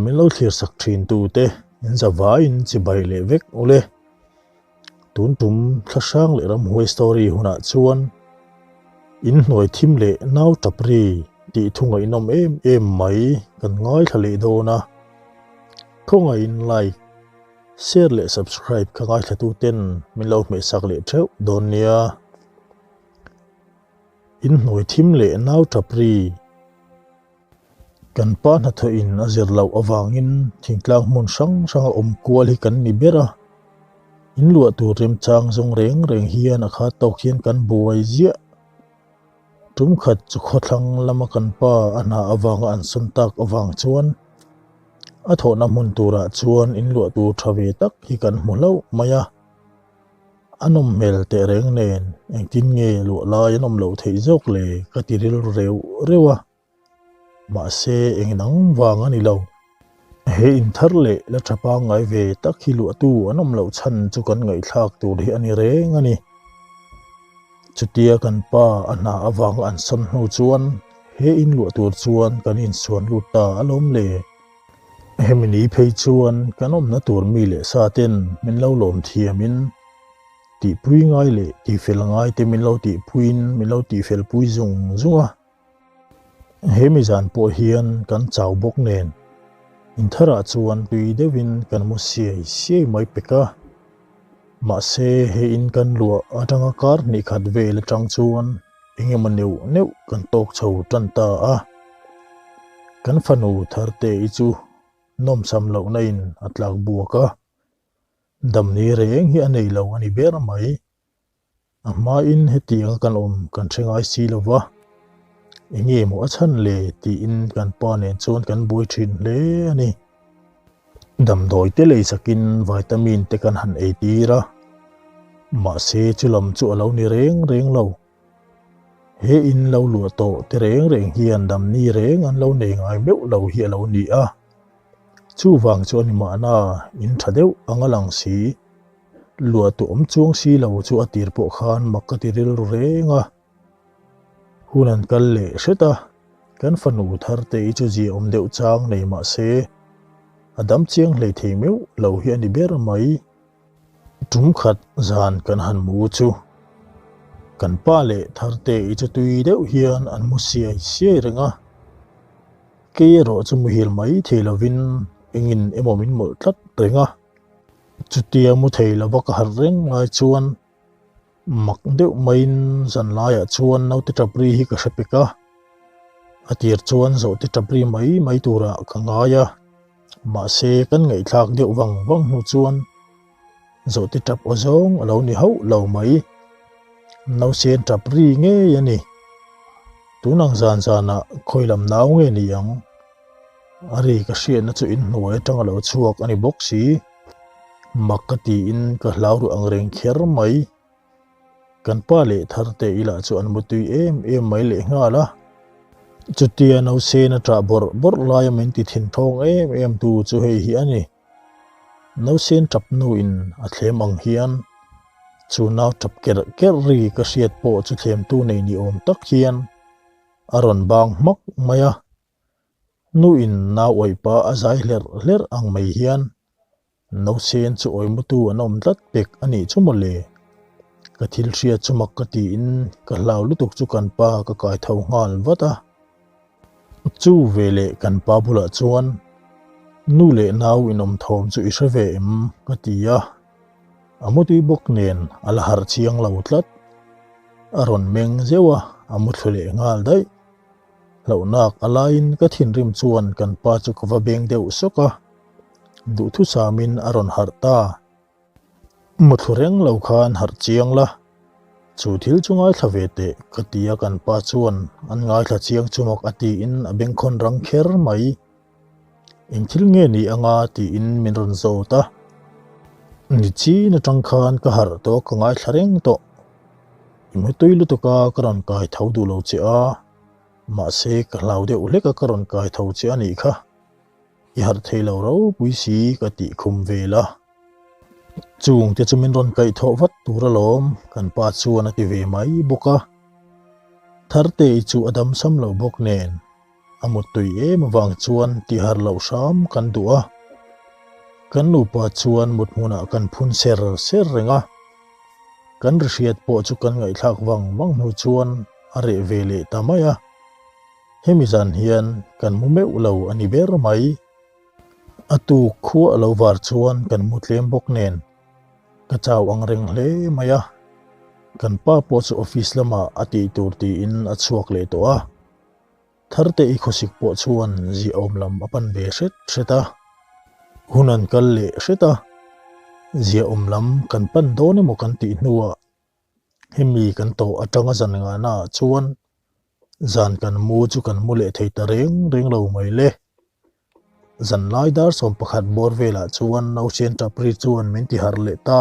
min lo thlir sak thin tu te in zavaiin chibai leh vek ule. Tun tum thlahrang leh ramhuai story hunah chuan in hnuai thim leh nau tap ri tih thu ngaihnawm em em mai kan ngaithla leh dawn a. Khawngaihin like, share leh subscribe kha ngaithla tu ten min lo hmehsak leh theuh dawn nia. In hnuai thim leh nau tap ri. Kan pa hnathawhin a zir loh avangin thingtlang hmun hrang hranga awm kual hi kan ni ber a, in luah tur remchang zawng reng reng hian a khat tawk hian kan buai ziah. Tum khat chu khawthlang lama kan pa a hna avanga an sawn tak avang chuan a thawhna hmun turah chuan in luah tur tha ve tak hi kan hmu hlauh mai a. A nawm hmel teh reng nen engtin nge luah lai an awm loh theih zawk le ka ti rilru reuh reuh a. Mahse eng dang vang a ni lo. He in thar leh la tha pangngai ve tak hi luahtu an awm loh chhan chu kan ngaihthlak tur hi a ni reng a ni. Chutia kan pa a hna avanga an sawn hnu chuan he in luah tur chuan kan insuan lut ta alawm le. Hemi ni phei chuan kan awmna tur mi leh sa ten min lo lawm thiamin tihpui ngai leh tihfel ngai te min lo tihpuiin min lo tihfel pui zung zung a. Hemi zan pawh hian kan chau bawk nen intharah chuan tui deuhin kan mu siai siai mai pek a. Mahse he in kan luah atanga kar hnih khat vel atang chuan Eng emaw neuh neuh kan tawk chho tan ta a, kan fanu Tharte i chu nawmsam lohna in a tlak buak a, damni reng hi a nei lo a ni ber mai. A hmain hetianga kan awm kan hre ngai si lo va, eng nge maw a chhan le tiin kan pa nen chuan kan buai thin hle a ni. Damdawi te lei sakin vitamin te kan han ei tir a, mahse chulam chu a lo ni reng reng lo. He in lo luah tawh te reng reng hian damni reng an lo nei ngai meuh lo hi a lo ni a, chuvang chu a ni mahna in tha deuh ang a lang si. Luah tu awm chuang si lo chu a tir pawh khan mak ka ti rilru reng a. Hun an kal leh hret a, kan fanu thar te hi chu zia awm deuh chang nei mah se, a dam chiang hlei thei meuh lo hi a ni ber mai. Tum khat zan kan han mu chu kan pa leh thar te hi chu tui deuh hian an mu siai siai reng a, kei erawh chu muhil mai thei lovin engin emaw min mawlh tlat reng a, chutia mu thei lova ka harh reng lai chuan Mak deuh maiin zan laiah chuan naute tap ri hi ka hre pek a, a tir chuan zawhte tap ri mai mai turah ka ngai a, mahse kan ngaihthlak deuh vang vang hnu chuan zawhte tap aw zawng a lo ni hauh lo mai, nausen tap ri ngei a ni. Tun ang zan zanah khawi lam nau nge ni ang? A ri ka hriatna chu inhnuai atang a lo chhuak a ni bawk si. Mak ka tiin ka hlau ruh ang reng kher mai. Kan pa leh Tharte ilah chu an mutui em em mai leh nghal a. Chutia Nausena ṭah bawrh bawrh laia min ti thinthawng em em tu chu hei hi a ni. Nausen ṭap hnuin a thlem ang hian chu nau ṭap kerh kerh ri ka hriat pawh chu thlemtu nei ni awm tak hian a rawn bang hmak mai a. Nuin nau awih pah a zai hlerh hlerh ang mai hian Nausen chu awimutu an awm tlat pek a nih chu mawle. Ka thil hriat chu mak ka tiin ka hlau lutuk chu kan pa ka kai tho nghal vat a. Chu veleh kan pa bulah chuan nu leh nau inawm thawm chu i hre ve em ka ti a. A mutui bawk nen a la harh chiang lo tlat. A rawn meng zeuh a, a muthlu leh nghal daih. Hlauhnak a laiin ka thinrim chuan kan pa chu ka va beng deuh sawk a, duhthusamin a rawn harh ta. Muthlu reng lo khan harh chiang la, chu thil chu ngaithla ve teh ka ti a kan pa chuan an ngaithla chiang chu mak a tiin a bengkhawn rang kher mai. Eng thil nge ni anga tiin min rawn zawt a, ni chin atang khan ka harh tawh ka ngaithla reng tawh. I mutui lutuk a ka rawn kai tho duh lo che a, mahse ka hlau deuh hlek a ka rawn kai tho che a nih kha. I harh thei lo ropui si ka tih khum vel a. Chung te chu min rawn kaih thawh vat tur alawm kan pa chuan a ti ve mai bawk a. Tharte i chu a damsam lo bawk nen. A muttui em avang chuan tihar loh hram kan duh a. Kan nupa chuan mut hmunah kan phun ser ser reng a. Kan ri hriat pawh chu kan ngaihthlak vang vang hnu chuan a reh ve leh ta mai a. Hemi zan hian kan mu meuh lo a ni ber mai. A tuk khua a lo var chuan kan mu tlem bawk nen ka chau ang reng hle mai a. Kan pa pawh chu office lamah a tih tur tiin a chhuak leh tawh a. Tharte i khawsik pawh chuan ziahawm lam a pan ve hret hret a, hun an kal leh hret a, ziahawm lam kan pan dawn emaw kan tih hnuah hemi kan tawh atanga zan ngahna ah chuan zan kan mu chu kan mu leh thei ta reng reng lo mai le. Zanlai dar 11 bawr velah chuan nausen tap ri chuan min ti harh leh ta.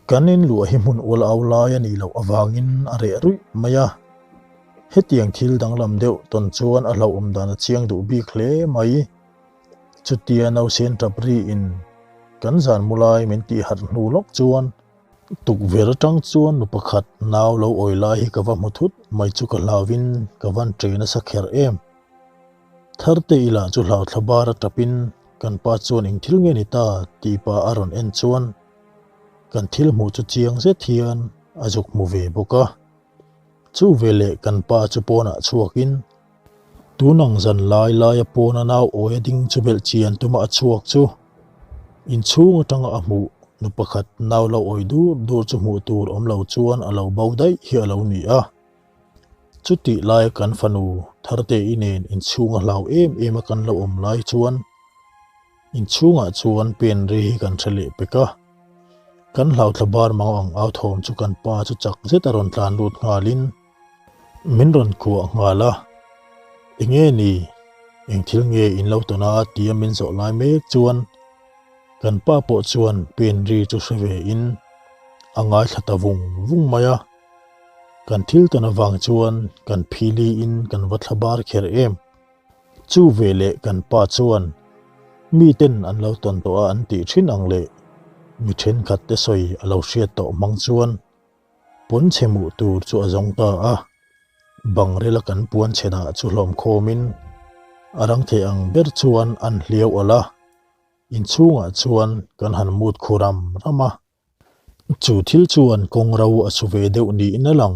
Kan inluah hi hmun ual au lai a nih loh avangin a reh ruih mai a. Hetiang thil danglam deuh tawn chuan a hlauhawm dan a chiang duh bik hle mai. Chutia nausen tap riin kan zan mu lai min tih harh hnu lawk chuan tukverh atang chuan nu pakhat nau lo awi lai hi ka va hmu thut mai chu ka hlauvin ka van ṭe nasa kher em. Tharte ila chu hlauthla bar a tapin kan pa chuan eng thil nge ni ta tih pa a rawn en chuan kan thil hmuh chu chiang zet hian a zuk hmu ve bawk a. Chu veleh kan pa chu pawnah chhuakin tun ang zan lai laia pawna nau awi a ding chu belh chian tuma a chhuak chu inchhung atanga a hmuh nu pakhat nau lo awi dur dur chu hmuh tur awm lo chuan a lo bo daih hi a lo ni a. Chutih laia kan fanu Tharteii nen inchhung a hlau em em a kan lo awm lai chuan inchhungah chuan pen ri hi kan hre leh pek a. Kan hlauthla bar mang ang au thawm chu kan pa chu chak zet a rawn tlan lut nghalin min rawn kuah nghal a. Enge ni? Eng thil nge in lo tawn a? tia min zawh lai mek chuan kan pa pawh chuan pen ri chu hre ve in a ngaithla ta vung vung mai a. Kan thil tawn avang chuan kan phili in kan va thla bar kher em. Chu ve leh kan pa chuan mi ten an lo tawn tawh a an tih thin ang leh mi thenkhat te sawi a lo hriat tawh hmang chuan pawn chhe hmuh tur chu a zawng ta a. Bang rela kan puan chhe dah chu hlawm khawm in a rang thei ang ber chuan an hliau awlh a, inchhungah chuan kan han mut khu ram ram a. Chu thil chuan kawng ro a su ve deuh niin a lang.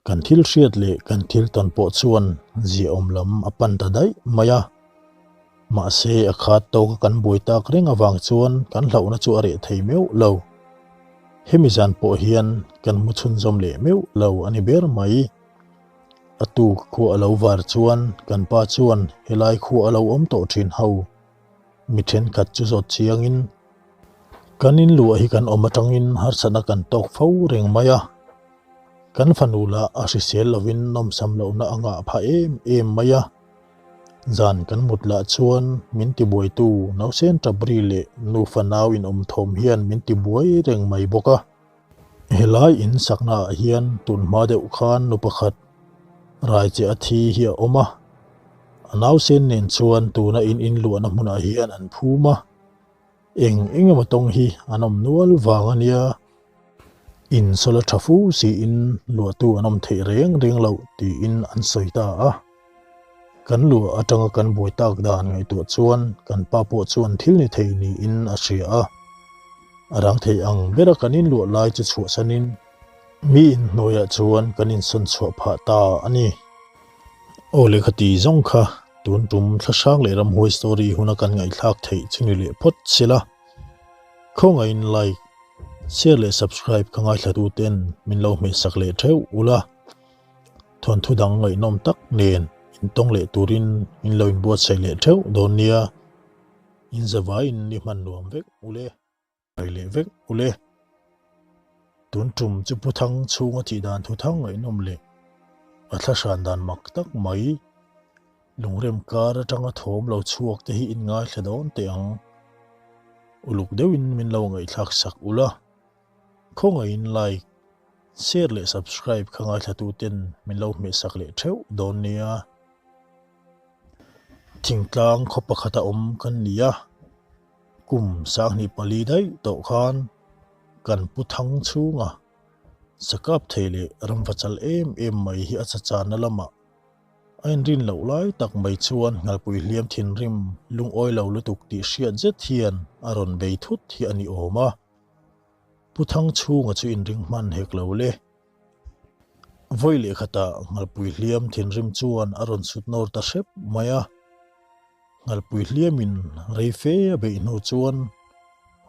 Kan thil hriat leh kan thil tawn pawh chuan ziahawm lam a pan ta daih mai a. Mahse a khat tawka kan buai tak reng avang chuan kan hlauhna chu a reh thei meuh lo. Hemi zan pawh hian kan mu chhunzawm leh meuh lo a ni ber mai. A tuk khua a lo var chuan kan pa chuan helai khua a lo awm tawh thin ho. Mi thenkhat chu zawt chiangin kan inluah hi kan awm atangin harsatna kan tawk fo reng mai a, kan fanu lah a hrisel lovin nawmsam lohna a ngah phah em em mai a. Zan kan mut lah chuan min tibuaitu nausen ṭap ri leh nufa nau inawm thawm hian min tibuai reng mai bawk a. Helai in sakna ah hian tun hma deuh khan nu pakhat rai che a thi hi a awm a, a nausen nen chuan tuna in inluahna hmunah hian an phum a, eng eng emaw tawng hi an awm nual vang a nia, in sawla tha fu siin luahtu an awm theih reng reng loh tiin an sawi ta a. Kan luah atanga kan buai tak dan ngaihtuah chuan kan pa pawh chuan thil ni thei niin a hria a. A rang thei ang bera kan inluah lai chu chhuahsanin mi inhnuaiah chuan kan insawn chhuah phah ta a ni. Aw lehkha ti zawng kha tun tum thlahrang leh ramhuai story huna kan ngaihthlak theih chu ni leh phawt sela. Khawngaihin like, share leh subscribe ka ngaithla tuten min lo hmehsak leh theuh ula. Thawnthu dang ngaihnawm tak nen intawng leh turin in lo inbuatsaih leh theuh dawn nia. In zavaiin ni hman nuam vek ule. Kai leh vek ule. Tun tum chu Pu Thang chhunga thih dan thu thang ngaihnawm leh a thla hran dan mak tak mai. Lungrem kar atanga thawm lo chhuak te hi in ngaithla dawn teh ang. Uluk deuhin min lo ngaihthlak sak ula. Khawngaihin like, share leh subscribe kha ngaithla tu ten min lo hmehsak leh theuh dawn nia. Thingtlang khaw pakhat a awm kan ni a, kum 24 daih tawh khan kan pu thang chhunga sakap thei leh ramva chal em em mai hi a chachanna lamah. A inrin loh lai tak mai chuan Nghalpui hliam thinrim lungawi lo lutuk tih hriat zet hian a rawn bei thut hi a ni awm a. Pu Thangchhunga chu inring hman hek lo le. Vawi leh khatah Nghalpui hliam thinrim chuan a rawn sut nawr ta hrep mai a. Nghalpui hliamin rei fe a beih hnu chuan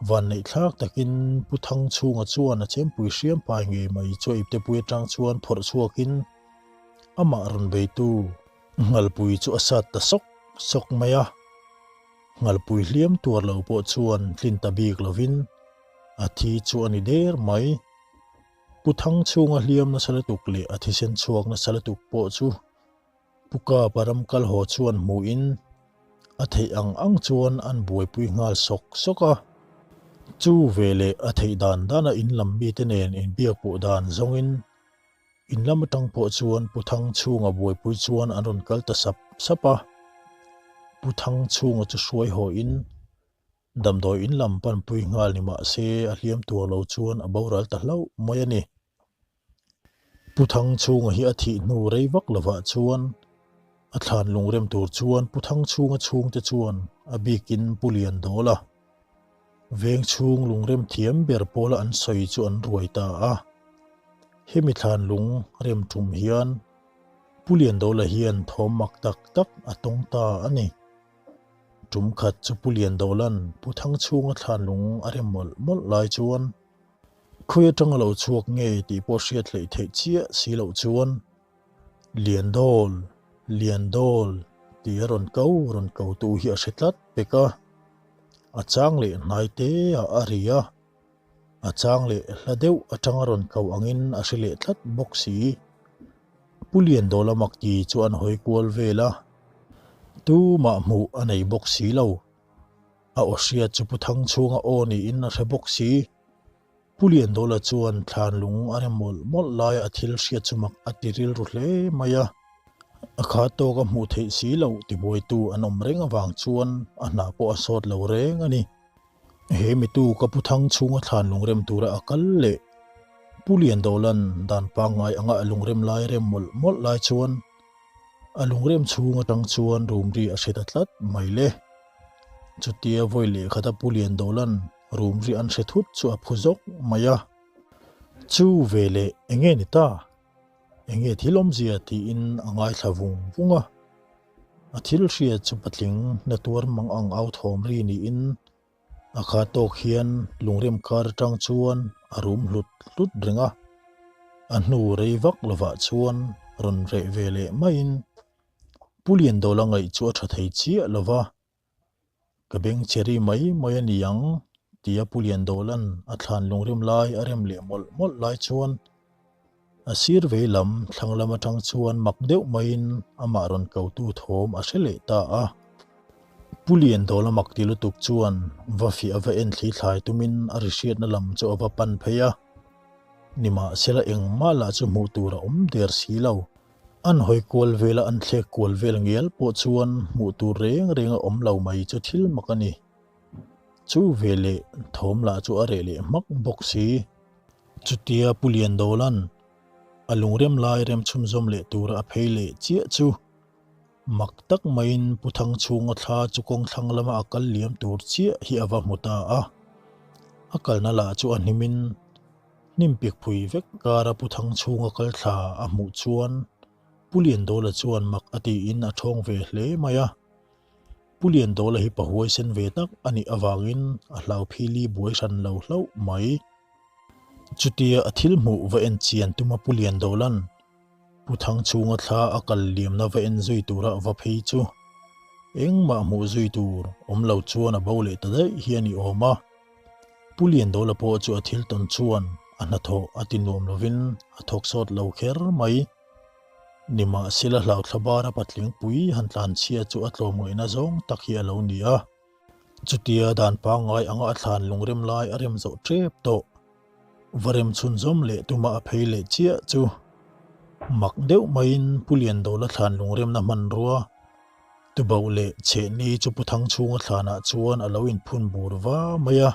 vanneih thlak takin Pu Thangchhunga chuan a chempui hriam pai ngei mai chu a iptepui atang chuan phawrh chhuakin amah rawn beitu Nghalpui chu a sat ta sawk sawk mai a. Nghalpui hliam tuar lo pawh chuan tlin ta bik lovin a thi chu a ni der mai. Pu Thangchhunga hliam nasa lutuk leh a thisen chhuak nasa lutuk pawh chu Pu Kapa ram kal haw chuan hmuhin a theih ang ang chuan an buaipui nghal sawk sawk a. Chu veleh a theih dan dana in lam mite nen inbiakpawh dan zawngin in lam atang pawh chuan Pu Thangchhunga buaipui chuan an rawn kal ta sap sap a. Pu Thangchhunga chu hruai hawhin damdawi in lam panpui nghal ni mah se a hliam tur lo chuan a boral ta hlauh mai a ni. Pu Thangchhunga hi a thih hnu rei vak lovah chuan a thlan lungrem tur chuan Pu Thangchhunga chhungte chuan a bikin Pu Liandawla veng chhung lungrem thiam ber pawla an sawi chu an ruai ta a. Hemi thlan lung rem tum hian Pu Liandawla hian thawm mak tak tak a tawng ta a ni. Tum khat chu Pu Liandawla'n Pu Thangchhunga thlan lung a rem mawlh mawlh lai chuan Khawi atanga lo chhuak nge tih pawh hriat hleih theih chiah si loh chuan Liandawl, Liandawl tih a rawn ko rawn ko tu hi a hre tlat pek a, a chang leh hnai te ah a ri a, a chang leh hla deuh atanga rawn ko angin a hre leh tlat bawk si. Pu Liandawl a mak ti chu an hawi kual vel a, tumah hmuh a nei bawk si lo. A aw hriat chu Pu Thangchhunga aw niin a hre bawk si. Pu Liandawla chuan thlan lung a rem mawlh mawlh laia a thil hriat chu mak a ti rilru hle mai a. A kha tawk a hmuh theih si loh tibuaitu an awm reng avang chuan a hna pawh a sawt lo reng a ni. He mitu ka Pu Thangchhunga thlan lung rem tura a kal leh Pu Liandawla'n dan pangngai anga a lungrem lai rem mawlh mawlh lai chuan A lungrem chhung atang chuan rum ri a hre ta tlat mai le. Chutia vawi lehkhat a Pu Liandawla'n rum ri an hre thut chu a phu zawk mai a. Chu veleh enge ni ta? Enge thil awmzia tiin a ngaithla vung vung a. A thil hriat chu patling na tuar mang ang au thawm ri niin A kha tawk hian lungrem kar atang chuan a rum hlut hlut reng a, a hnu rei vak lovah chuan rawn reh ve leh maiin Pu Liandawla ngaih chu a tha thei chiah lo va, Ka beng cherry mai mai a ni ang tia Pu Liandawla'n a thlan lungrem lai a rem leh mawlh mawlh lai chuan A sir vei lam thlang lam atang chuan mak deuh maiin amah rawn kotu thawm a hre leh ta a. Pu Liandawla mak ti lutuk chuan va fiah a va en thli thlai tumin a ri hriatna lam chu a va pan phei a. Nimahsela engmah lah chu hmuh tur a awm der si lo. An hawi kual vela an thlek kual vel ngial pawh chuan hmuh tur reng reng a awm lo mai chu thil mak a ni. Chu veleh thawm lah chu a reh leh hmak bawk si. Chutia Pu Liandawla'n a lungrem lai rem chhunzawm leh tura a phei leh chiah chu mak tak maiin Pu Thangchhunga thla chu kawng thlang lama a kal liam tur chiah hi a va hmu ta a. A kalna lah chu a hnimin hnim pik phui vek kara Pu Thangchhunga kal thla a hmuh chuan Pu Liandawla chuan mak a tiin a thawng ve hle mai a. Pu Liandawla hi pahuaisen ve tak a nih avangin a hlau phili buai hran lo hlauh mai. Chutia a thil hmuh va en chian tuma Pu Liandawla'n Pu Thangchhunga thla a kal liamna va en zui tura va phei chu engmah hmuh zui tur awm lo chuan a bo leh ta daih hi a ni awm a. Pu Liandawla pawh chu a thil tawn chuan a hnathawh a ti nuam lovin a thawk sawt lo kher mai. Nimahsela hlauthla bara patling pui han tlanchhia chu a tlawmngaihna zawng tak hi a lo ni a. Chutia dan pangngai anga a thlan lungrem lai a rem zawh tep tawh. Va rem chhunzawm leh tuma a phei leh chiah chu mak deuh maiin Pu Liandawla thlan lungremna hmanrua Tubauh leh Chhehni chu Pu Thangchhunga thlanah chuan a lo inphun bur va mai a.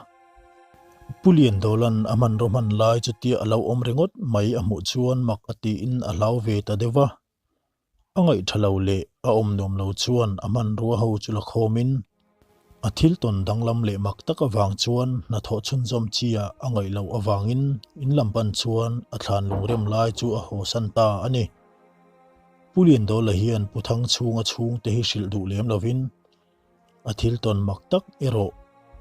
Pu Liandawla'n a hmanraw hman lai chutia a lo awm ringawt mai a hmuh chuan mak a tiin a hlau ve ta deuh va. A ngaihtha lo leh a awm nuam lo chuan a hmanrua ho chu la khawmin a thil tawn danglam leh mak tak avang chuan hnathawh chhunzawm chi ah a ngaih loh avangin in lam pan chuan a thlan lungrem lai chu a hawsan ta a ni. Pu Liandawla hian Pu Thangchhunga chhungte hi hrilh duh lem lovin a thil tawn mak tak erawh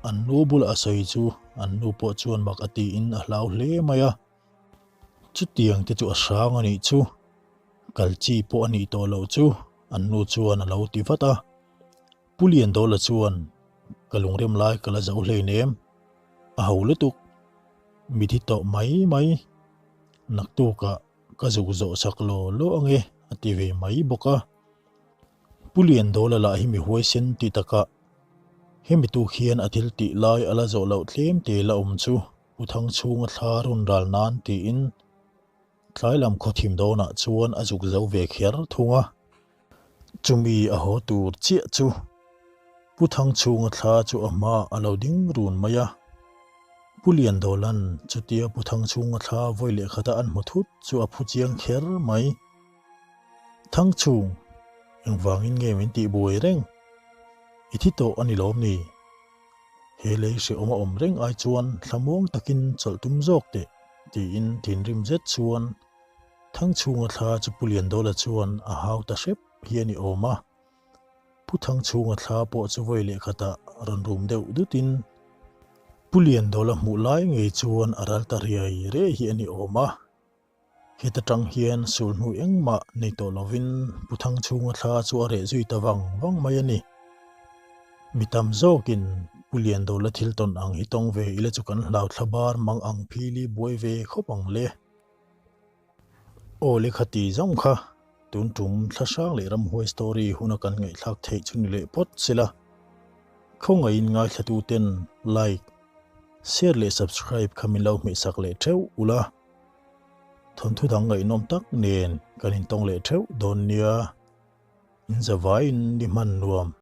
an nu bulah a sawi chu an nu pawh chuan mak a tiin a hlau hle mai a. Chutiang te chu a hrang a nih chu, kal chi pawh a nih tawh loh chu an nu chuan a lo ti vat a. Pu Liandawla chuan ka lungrem lai ka la zo hleinem, a ho lutuk, mi thi tawh mai mai, naktukah ka zuk zawh sak law law ange a ti ve mai bawk a. Pu Liandawla lah hi mi huaisen ti takah hemi tuk hian a thil tih lai a la zawh loh tlem te la awm chu Pu Thangchhunga thla rawn ral nan tiin tlai lam khawthim dawnah chuan a zuk zo ve kher thung a. Chumi a haw tur chiah chu Pu Thangchhunga thla chu a hmaah a lo ding run mai a. Pu Liandawlan chutia Pu Thangchhunga thla vawi leh khata an hmu thut chu a phu chiang kher mai. Thangchhung, engvangin nge min tih buai reng? I thi tawh a ni lawm ni? He lei hrehawm a awm reng ai chuan thlamuang takin chawlh tum zawk teh, tiin thinrim zet chuan Thangchhunga thla chu Pu Liandawla chuan a hau ta hrep hi a ni awm a. Pu Thangchhunga thla pawh chu vawi leh khatah rawn rum deuh dutin Pu Liandawla hmuh lai ngei chuan a ral ta riai riai hi a ni awm a. Heta tang hian sulhnu engmah nei tawh lovin Pu Thangchhunga thla chu a reh zui ta vang vang mai a ni. Mi tam zawkin Pu Liandawla thil tawn ang hi tawng ve ila chu kan hlau thla bar mang ang phili buai ve khawp ang le. Aw le kha ti zawng kha tun tum thla hrang leh ramhuai story huna kan ngaihthlak theih chu ni leh phawt sela. Khawngaihin ngaithlatuten like, share leh subscribe kha min lo hmehsak leh theuh ula. Thawnthu dang ngaihnawm tak nen kan intawng leh theuh dawn nia, in zavaiin ni hman nuam.